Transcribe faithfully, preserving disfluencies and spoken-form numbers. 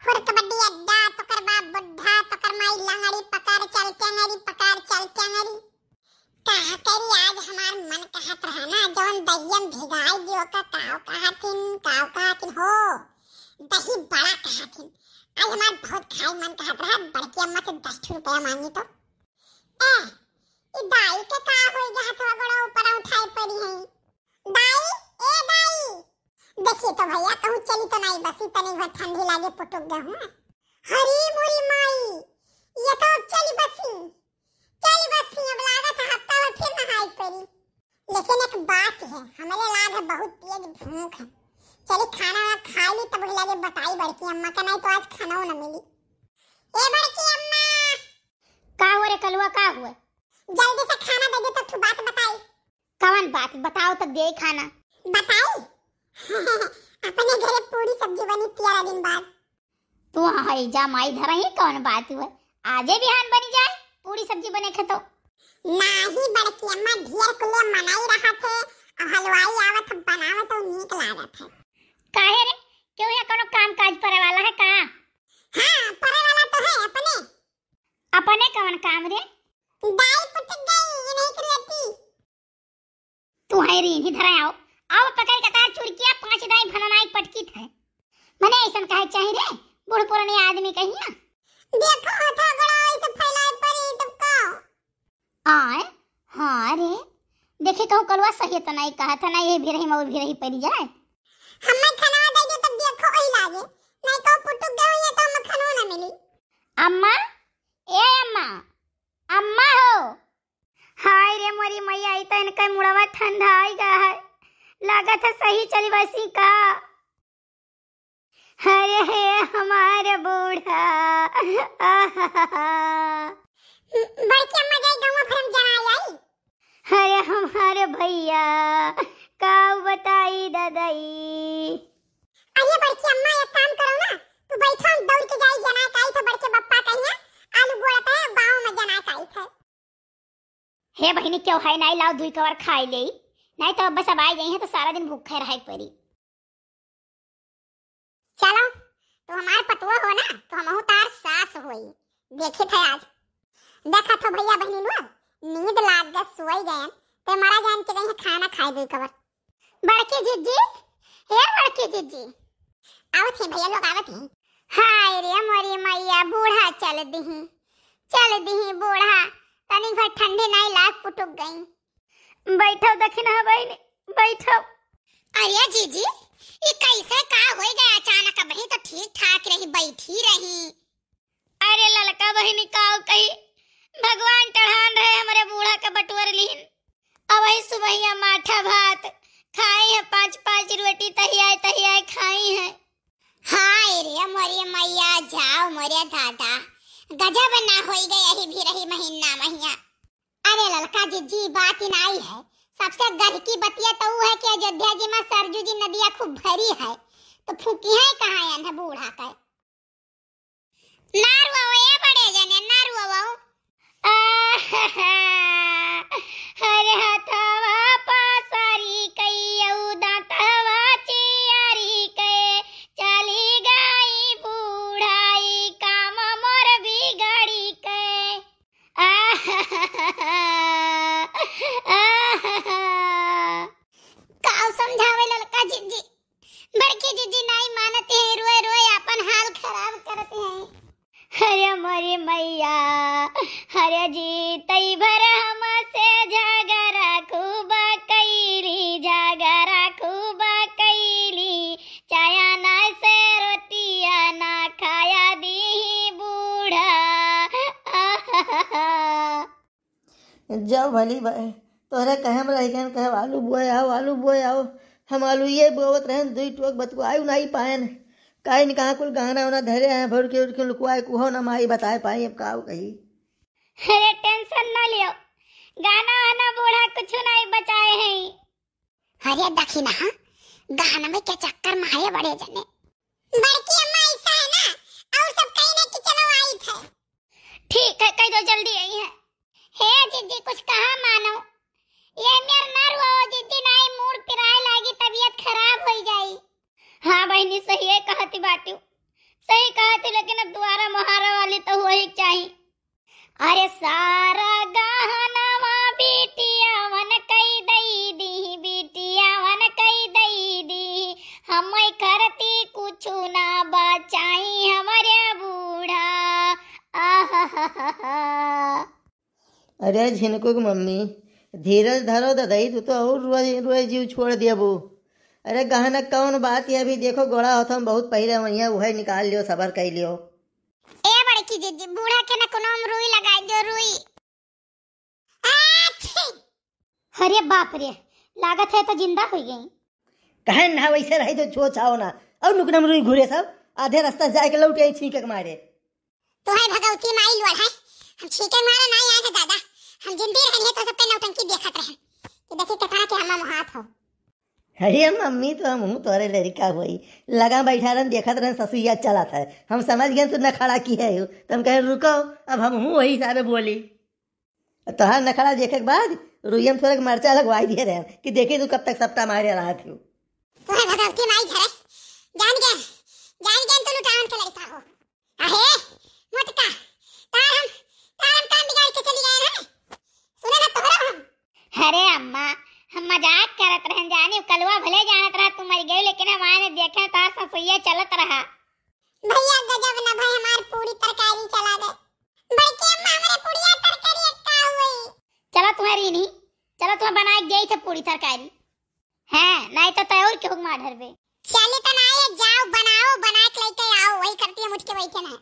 हुर कबड्डी अड्डा, तोकर बाप बुढ़ा, तोकर माई लंगड़ी, पकड़ चल टेंगरी, पकड़ चल टेंगरी। का करी, आज हमार मन कहत रहा ना, जौन दहिया में भिगाई दियो का, काव कहथिन, काव कहथिन हो, दही बड़ा कहथिन। आज हमार बहुत खाई मन कहत रहा, बड़की अम्मा से दस ठो रुपया मांगी तो। ए, ई दाई के का होई गया, हथवा गोड़ा ऊपर उठाए पड़ी है। दाई, ए दाई। देखी तो भैया, कहूँ चली तो नहीं बसी, तनी भर ठंडी लागे, पुटुक गए हूँ। हरी मोरी माई, ये तो अब चली बसी, चली बसी, अब लागत है हफ्ता भर फिर नहाई पड़ी। लेकिन एक बात है, हमरे लाग है बहुत तेज भूख है, चली खाना वाना खा ली, तब वही लागे बताई बड़की अम्मा का, नहीं तो आज खाना ना मिली। ए बड़की अम्मा। का हुआ रे कलुआ, का हुआ? जल्दी से खाना दे दे तो तू बात बताई। कवन बात बताओ तो दे खाना। बताई? अपने घरे पूरी सब्जी बनी तेरह दिन बाद। तू हाँ है जा माई धरा ही कौन बात हुआ? आजे बिहान बनी जाए पूरी सब्जी बने खे तो। नाही बड़की अम्मा, ढेर कुले मनाई रहा थे, अब हलवाई आवत है, बनावत तो नीक लागत है। काहे रे? क्यों है कोनो काम काज परे वाला है का? हाँ, परे वाला तो है अपने। अपने कवन काम रे? दाई पुटक गई, ये नहीं करियती। तू है री, इन्हीं धरा आओ। आओ पकड़ के तार चुरकिया, पाँच दाई भननाई पटकी थे। मने ऐसन कहे चाही रे, बूढ़ पुराने आदमी कहिया। देखो हथा गोड़ा ऐसे फैलाए परी तब का? आय, हाँ रे। देखे कहूँ कलुआ सही तो नहीं कहा था ना, ये भी रही मऊ भी रही पड़ी जाए। हमें खाना दे दे तब देखो वही लागे, नहीं तो पुटुक गए हुए तो हमें खाना ना मिली। अम्मा, ए अम्मा, अम्मा हो। हाय रे मोरी मैया, ई तो इनका मुड़वा ठंडा आई गा है, लागत है सही चली बसी का। अरे हे हमारे बूढ़ा, आहा। बड़की अम्मा जाई गौवा भरम जना आई। अरे हमारे भैया, का बताई ददई। अरे बड़की अम्मा, एक काम करो ना, तू बैठो, हम दौड़ के जाई जना काई थे बड़के बप्पा कहिया, आलू गोड़त है गाँव में जना काई थे। हे बहिनी, क्यों है नाई लाओ दुई कवर खाई ले, नाई तो बस अब आई गई है तो सारा दिन भूखे रहे परी। चलो, तो हमार पतुआ हो ना, तो हमहू तार सास होई। देखी थे आज। देखा थो भैया बहिनी लोग, नींद लाग गए, सोई गए, ते मरा जान के गई है खाना खाए दुई कवर। बड़की जिज्जी, हे बड़की जिज्जी। आवत ही भैया लोग, आवत ही। हाय रे मोरी मैया, बूढ़ा चल दिही, चल दिही बूढ़ा, तनिक भर ठंडी नाई लाग पुटुक गई। बैठो दखिनहा बहिनी, बैठो। अरे जीजी, ई कैसे का होई गया अचानक? अबही तो ठीक ठाक रही, बैठी रही। अरे ललका बहिनी, काव कही, भगवान टढ़ान रहे, हमरे बूढ़ा के बटुअर लिहिन। अबही सुबहिया माठा भात खाई है, पाँच पाँच रोटी तहियाए तहियाए खाई है। हाय रे मोरे मैया, जाओ मोरे दादा, गजब ना होई गए यही भी रही महीना महिया। अरे ललका जिज्जी, बात ही नाई है, सबसे गढ़ की बतिया तो ऊ है कि अयोध्या जी में सरजू जी नदिया खूब भरी है, तो फूकी है कहाँ एन्ह बूढ़ा के। ना रुआओ ए बड़े जने, ना रुआओ। आहा, हर हथवा पसारी कई, अउ दांतवा चियारी के, चली गई बूढ़ाई काम मोर बिगड़ी के। आहा, आहा। काव समझावे ललका जिज्जी, बड़की जिज्जी नाई मानत है, रोए रोए आपन हाल खराब करत है। हरे मोरी मैया, हरे जी तई भर हमसे झगड़ा खूब कैली, झगड़ा खूब कैली, चाया ना से रोटिया ना खाया दी बूढ़ा। जब भली बाय, तोहरे कहे में रह गए, कहे, "आलू बोए आओ, आलू बोए आओ।" हम आलू ये बोवत रहेन, दुई टोक बतुआई नाई पाएन। काइन कहाँ कुल गहना उना धरे हैं, भर के उठ के लुकवाए, कुहो ना माई बताए पाई, अब काव कही। अरे tension ना लियो, गहना वहना बूढ़ा कुछ नाई बचाए हैं। अरे दखिनहा, गहनवे के चक्कर में है बड़े जने। बड़की अम्मा ऐसा है ना, और सब कहीं ना कि चलो आई थे। ठीक है, कह दो जल्दी आई है। हे जिज्जी, कुछ कहा मानो, ये मेर ना रुआओ जिज्जी, नाई मूड पिराए लागी, तबीयत खराब होई जाई। हाँ बहिनी, सही है कहती बाटू, सही कहत ही, लेकिन अब दुआरा मोहारा वाली तो होई के चाही। अरे सारा गहनवा बिटियावन कई दई दी, बिटियावन कई दई दी, हमै करती कुछु ना बचाई हमरे बूढ़ा। आहाहाहा। अरे झिनकू के मम्मी, धीरज धरो ददई, तू तो और रोए, रोए जीव छोड़ दियबू। अरे गहना कौन बात है, अभी देखो गोड़ा होत हम बहुत पहिरे वहिया, उहे निकाल लियो, सबर कई लियो। ए बड़की जीजी, बूढ़ा के ना कोनो हम रुई लगाई दो, रुई। आछी! अरे बाप रे, लागत है तो जिंदा हो गई। कहे ना वैसे रही तो छो छाओ ना, और नुकनम रुई घूरे सब, आधे रास्ता जाए के लौट आई छींके के मारे। तोहे भगवती माई लोढ़ है, हम छींके मारे ना आए हैं दादा, हम जिंदी रहनी है तो सबके नौटंकी देखत रहे कि देखी कितना के हम मोहात हो। अरे मम्मी, तो हमहू तोरे लड़का होई, लगा बैठा रहन, देखत रहन ससुइया चलत है। हम समझ गए तू नखड़ा की है हो, तो हम कहे रुको, अब हमहू वही हिसाबे बोली। तोहार नखड़ा देखे के बाद रुइया में थोड़ा मरचा लगवाई दिए रहे कि देखी तू कब तक सपटा मारे रहत हो। तोहे भगवती माई धरे, जान गए, जान गए तू लुटावन के लड़का हो। अहे मोटका, तार हम, तार हम काम बिगाड़ के चली गए हैं। सुने ना तोहरा हम। अरे अम्मा, हम मजाक करत रहन जानी, कलुआ भले जानत रहा तू मर गई, लेकिन हम आए देखे तार ससुइया चलत रहा। भैया गजब ना भाई, हमार पूरी तरकारी चला दे। बड़की अम्मा, हमरे पुड़िया तरकारी का हुई? चला तुम्हारी नहीं, चला तुम्हें बना के गई थे पूरी तरकारी। हैं, नहीं तो तय और क्यों मार डरबे। चले तो ना, ये जाओ बनाओ, बना के लेके आओ, वही करती है उठ के बैठे ना।